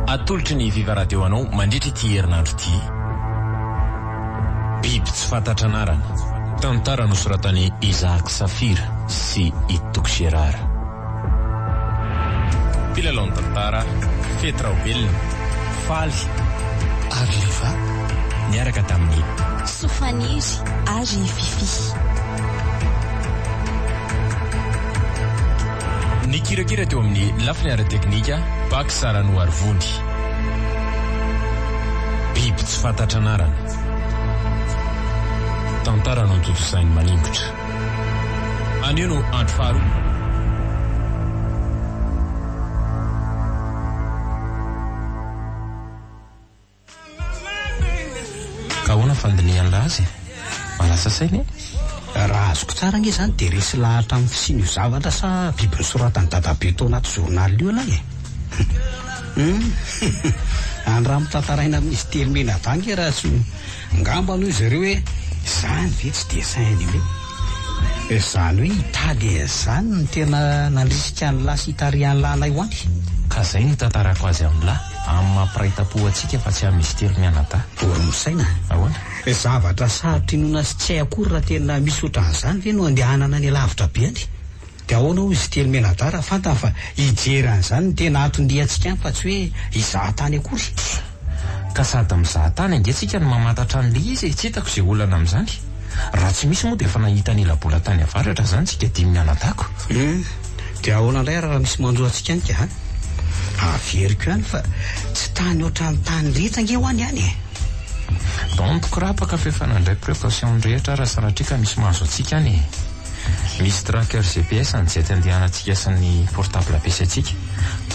Atolotry ny Viva Radio anao mandritra ity herinandro ity. Biby tsy fantatra anarana. Tantara nosoratan'i Isaac Safira sy i Toky Gérard. Mpilalao ny tantara, Fety Raobelina, Faly ary Leva, niaraka tamin'i. Sofaniry ary Fiffi. Nikirakira teo amin'ny lafiny ara-teknika, Pax Ranoarivony. Biby tsy fantatra anarana. Tantara notontosain'i Maningotra. Anio no andro faharoa. Ka ahoana fandinihan'lah azy e? Mahalasa saina e? Raha azoko tsara ange izany dia resy lahatra amin'ny fisian'io zavatra sa biby nosoratan'i dadabe tao anaty journal io ialahy e? Hum andramo tantaraina amin'izy telo mianadahy ange raha tsy Angamba hoy zareo hoe izany ve tsy dessin animé? Izany hoe hitady an'izany no tena nandrisika an'lah sy hitarihan'lah anay ho any. Ka zay no hitantarako azy amin'lah, amin'ny maha mpiray tampo antsika fa tsy amin'izy telo mianadahy. Vory misaina. Ahoana? Zavatra sarotra inoana sy tsy hay akory raha tena misy ohatran'izany ve no andehanana any alavitra be any? Dia ahoana hoy izy telo mianadahy raha fantany fa hijery an'izany no tena anton-diantsika any fa tsy hoe hizaha tany akory? Ka sady mizaha tany ange tsika no mamantatra an'ilay izy e, tsy hitako izay olana amin'izany. Raha tsy misy moa dia efa nahita an'ila-bola tany avaratra izany tsika dimy mianadahy ko. Hum, dia ahoana indray ary raha misy manjo antsika any ka? Averiko ihany fa tsy tany ohatran'ny tany rehetra ange ho'a ny any e. Don't korapaka fa efa nandray précaution ny rehetra raha sanatria ka misy mahazo antsika any e. Misy tracker GPS ny jet andehanantsika sy ny portable ampiasaintsika,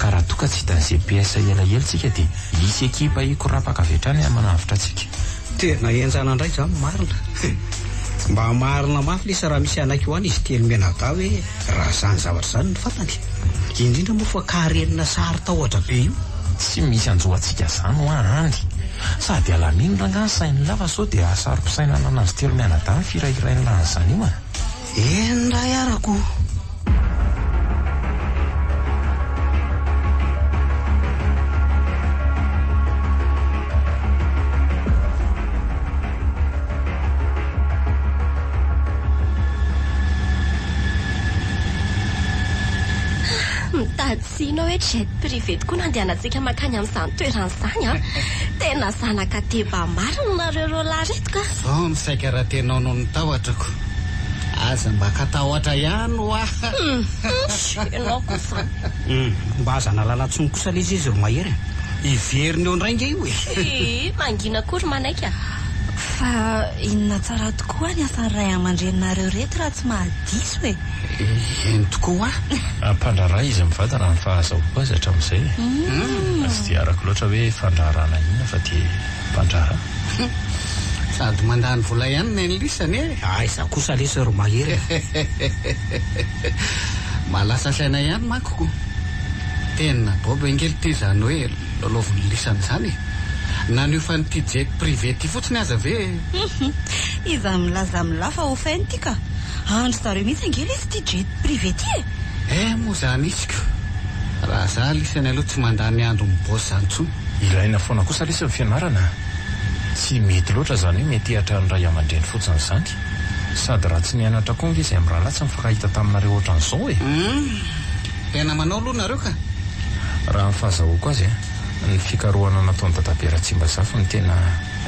ka raha toa ka tsy hitan'ny GPS elaela tsika dia hisy ekipa hikorapaka avy hatrany manavotra antsika. Tena henjana indray izany marina. Mba marina mafy lesy raha misy hanaiky ho any izy telo mianadahy hoe raha izany zavatra izany no fantany. Indrindra moa fa karenina saro-tahotra be io. Tsy misy hanjo antsika izany hoa any. Sady alamino rangaha ny sain'lah fa sao dia hahasaro-pisainana anazy telo mianadahy ny firahirain'lah an'izany io a! Eny ray arako. Mitady tsiny aho hoe jet privé tokoa no andehanantsika mankany amin'izany toerana izany an! Tena zanaka deba marina nareo roalahy ireto ka! Zao no saika raha tenao noho ny tahotra ko. Aza mba katahotra ihany hoa. Hum ianao koa izany. Hum mba aza analana tsony kosa lesy izy ry Mahery a! Hiverina eo indray nge io e! Hii mangina koa ry Manaiky a! Fa inona tsara tokoa ny asan'ny ray aman-dreninareo ireto raha tsy mahadiso e! Eny tokoa hoa! Mpandraharaha izy mivady raha ny fahazahoako azy hatramin'izay e! Tsy dia arako loatra hoe fandraharahana inona fa dia mpandraharaha. Sady mandany vola ihany ny an'lisany e! Aiza kosa lesy ry Mahery a! Mahalasa saina ihany manko ko! Tena bobo ange ity izany hoe lalaovin'ny lisany izany e! Na ny hofan'ity jet privé ity fotsiny aza ve e! Iza milaza amin'lah fa hofainy ity ka! An-dry zareo mihitsy ange lesy ity jet privé ity e! Eh moa izany izy ko! Raha za lisany aloha tsy mandany andro mi-boss izany intsony. Ilaina foana kosa lesy ny fianarana a! Tsy mety loatra izany hoe miantehatra ny ray aman-dreny fotsiny izany. Sady raha tsy nianatra koa ange izay mirahalahy tsy nifankahita taminareo ohatran'izao e! Humm! Tena manao aloha nareo ka! Raha ny fahazahoako azy a, ny fikarohana nataon'i Dadabe Ratsimbazafy no tena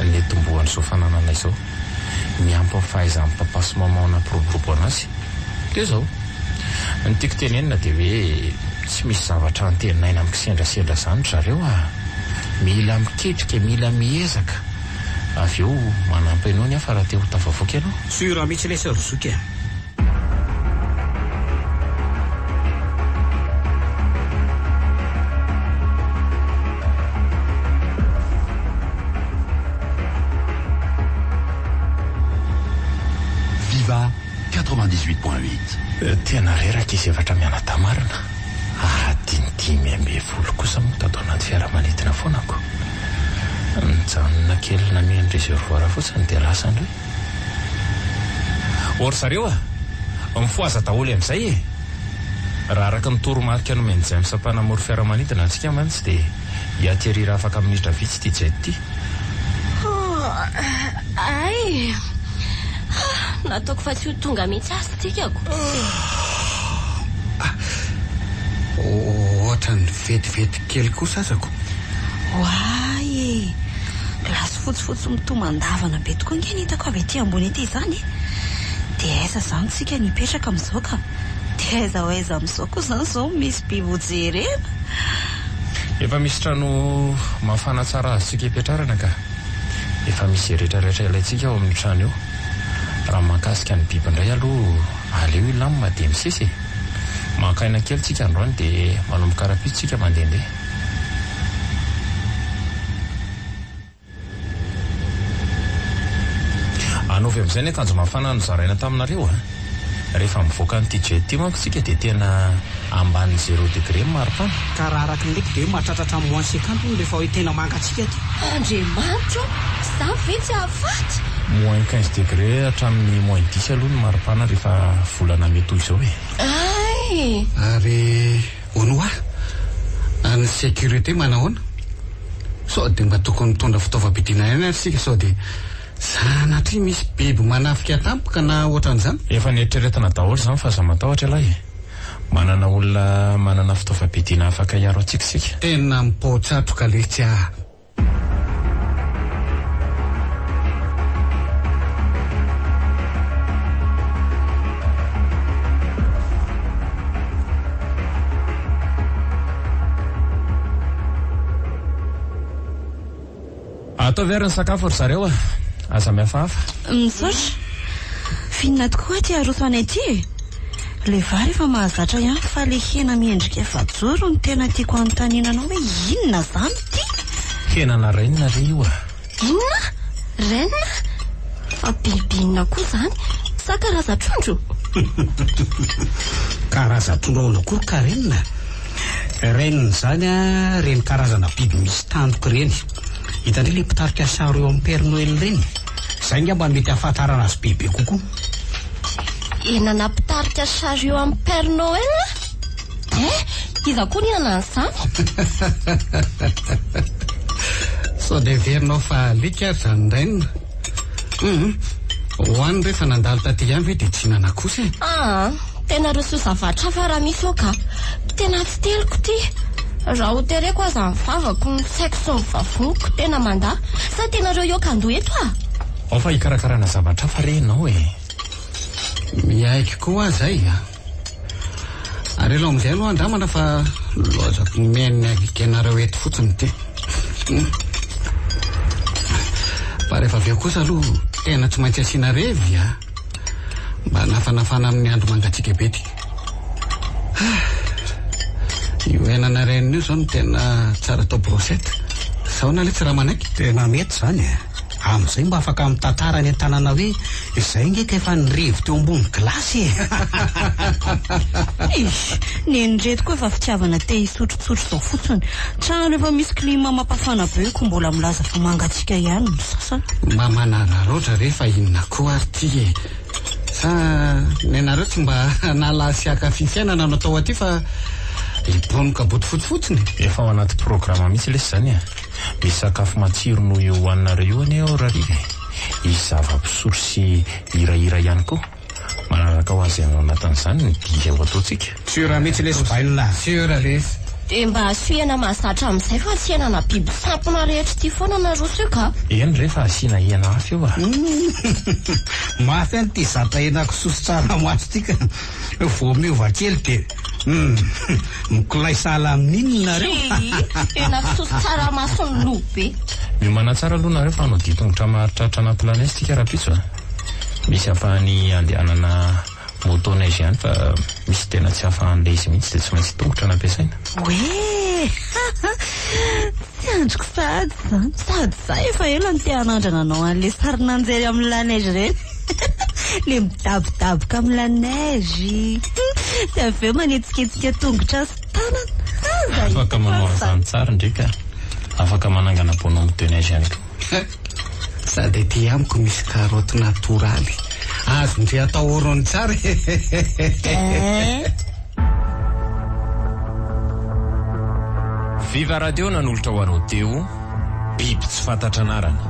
nitomboan'izao fananana izao. Miampy ny fahaizan'i Papa sy Maman nampiroborobo anazy. Dia izao. Ny tiako tenenina dia hoe tsy misy zavatra antenaina amin'ny kisendrasendra izany ry zareo a! Mila miketrika, mila miezaka. Avy eo manampy anao ny hafa raha te ho tafavoaka ianao. Sur mihitsy lesy ry zoky a! Viva 98.8. Tena reraka izy efatra mianadahy marina. Adiny 15 kosa moa tato anaty fiaramanidina foana ko. Nijanona kely nameno réservoir fotsiny dia lasa indray. Ô ry zareo a! Mifohaza daholo amin'izay e! Raha araka ny toromarika nomen'i James mpanamory fiaramanidina antsika mantsy dia hi-atterrir afaka minitra vitsy ity jet ity. Hay! Nataoko fa tsy ho tonga mihitsy aza isika ko. Ohatran'ny vetivety kely kosa aza ko. Oay e! Gilasy fotsifotsy mitomandavana be tokoa ange ny hitako avy ety ambony ety izany e! Dia aiza izany tsika no hipetraka amin'izao ka? Dia aiza ho aiza amin'izao koa izany izao no misy biby ho jerena? Efa misy trano mafana tsara azontsika ipetrarana ka. Efa misy izay rehetrarehetra ilaintsika ao amin'io trano io. Raha mahakasika ny biby indray aloha, aleo hilamina dia misesy e! Maka aina kely tsika androany dia manomboka rahampitso tsika mandehandeha. Anaovy amin'izay ny akanjo mafana nozaraina taminareo a! Rehefa mivoaka an'ity jet ity manko tsika dia tena ambanin'ny zéro degré ny maripana. Ka raha araka ny reko dia hoe mahatratra hatramin'ny moins cinquante hono rehefa hoe tena mangatsiaka aty. Andriamanitra ô! Izany ve tsy hahafaty? Moins quinze degré hatramin'ny moins dix aloha ny maripana rehefa volana mey toy izao e! Hay! Ary hono hoa, ny sécurité manahoana? Sao dia mba tokony mitondra fitaovam-pidiana ihany ary isika sao dia sanatria misy biby manafika tampoka na ohatran'izany? Efa neritreretina daholo izany fa aza matahotra ialahy e! Manana olona manana fitaovam-piadiana afaka hiaro antsika isika. Tena mipao-tsatroka letsy ah! Ataovy ary ny sakafo ry zareo a! Aza mihafahafa. Misaotra. F'inona tokoa ity aroso anay ity e? Ilay vary efa mahazatra ihany fa ilay hena miendrika efajoro no tena tiako hanontaniana anao hoe inona izany ity? Henana reine re io a! Inona? Reine? Fa biby inona koa izany? Sa karazan-trondro? Karazan-trondro ahoana koa ry Carine? Reine izany a, ireny karazana biby misy tandroka ireny. Hitan-dry ilay mpitarika sary eo amin'ny Père Noël ireny? Izay angamba no mety hahafantarana azy bebe kokoa. Henana mpitarika chariot amin'ny Père Noël? Eh! Iza koa nihinana an'izany? Sao dia heverinao fa alika ary izany Reine? Hum, ho any rehefa nandalo taty ihany ve dia tsy hinana kosa e? Aa, tena rosoa zavatra hafa raha misy ao ka. Tena tsy teliko ity. Raha ho tereko aza ny vavako, ny saiko sy ny vavoniko tena mandà. Sa tianareo hihoaka andoha eto aho? Ao fa hikarakarana zavatra hafa re ianao e. Miaiky koa aho izay a. Ary elo amin'izay aloha andramana fa lozako mihaino ny alika-nareo eto fotsiny ity. Fa rehefa avy eo kosa aloha tena tsy maintsy asiana revy a. Mba hanafanafana amin'ny andro mangatsiaka be ity. Io henana reniny io izao no tena tsara atao brochette. Zao na letsy raha manaiky. Tena mety izany e. Amin'izay mba afaka mitantara any an-tanàna hoe izay nge ka efa nirevy teo ambony gilasy e! Eish! Nen'ireto koa efa fitiavana te hisotrotsotro izao fotsiny. Trano efa misy climat mampafana be ko mbola milaza fa mangatsiaka ihany ny sasany. Mba manararaotra re fa inona koa ary ty e! Sa nenareo tsy mba hanala sy hankafy fiainana no atao aty fa hibonoka bodofotsy fotsiny? Efa ao anaty programa mihitsy lesy izany e! Misy sakafo matsiro noho io hohaninareo io anie ao Rariva e! Hisy zava-pisotro sy hirahira ihany koa. Manaraka ho azy ao anatin'izany ny dihy ho ataontsika. Sur mihitsy lesy bainina. Sur lesy. Dia mba asio hena mahazatra amin'izay fa tsy henana biby sampona rehetra ity foana naroso io ka! Eny re fa asiana hena hafa io a! Mafy any ity zatra henakisoa sy tsaramaso ity ka! Vao miova kely dia humm mikolay sahala amin'inona nareo? Tsia, henakisoa sy tsaramaso ny loha be. Miomàna tsara aloha nareo fa hanao dia tongotra maharitraritra anaty la neige tsika rahampitso a! Misy ampahany andehanana moto neige ihany fa misy tena tsy ahafahan'ilay izy mihitsy dia tsy maintsy tongotra no ampiasaina. Oee! Tsy andriko sahady izany. Sady za efa ela no te hanandrana anao an'ilay sarin'anjely amin'ny la neige ireny. Ilay midabodaboka amin'ny la neige. Dia avy eo manetsiketsika tongotra sy tanana. Aza Afaka manao an'izany tsara ndry ka. Afaka manangana bonhomme de neige ihany koa. Sady aty amiko misy carotte natoraly. Azon-dry atao orony tsara e. Viva Radio nanolotra ho anao teo Biby tsy fantatra anarana.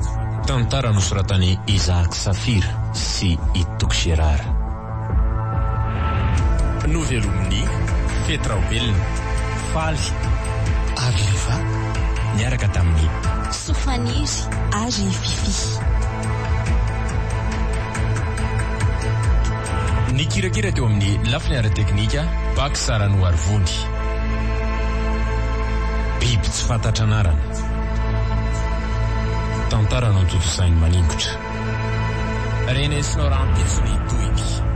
Tantara nosoratan'i Isaac Safira sy i Toky Gérard. Novelomin'i Fety Raobelina, Faly ary Liva niaraka tamin'i. Sofaniry ary Fiffi. Nikirakira teo amin'ny lafiny ara-teknika, Pax Ranoarivony. Biby tsy fantatra anarana. Tantara notontosain'i Maningotra. Renesinao rahampitso ny tohiny.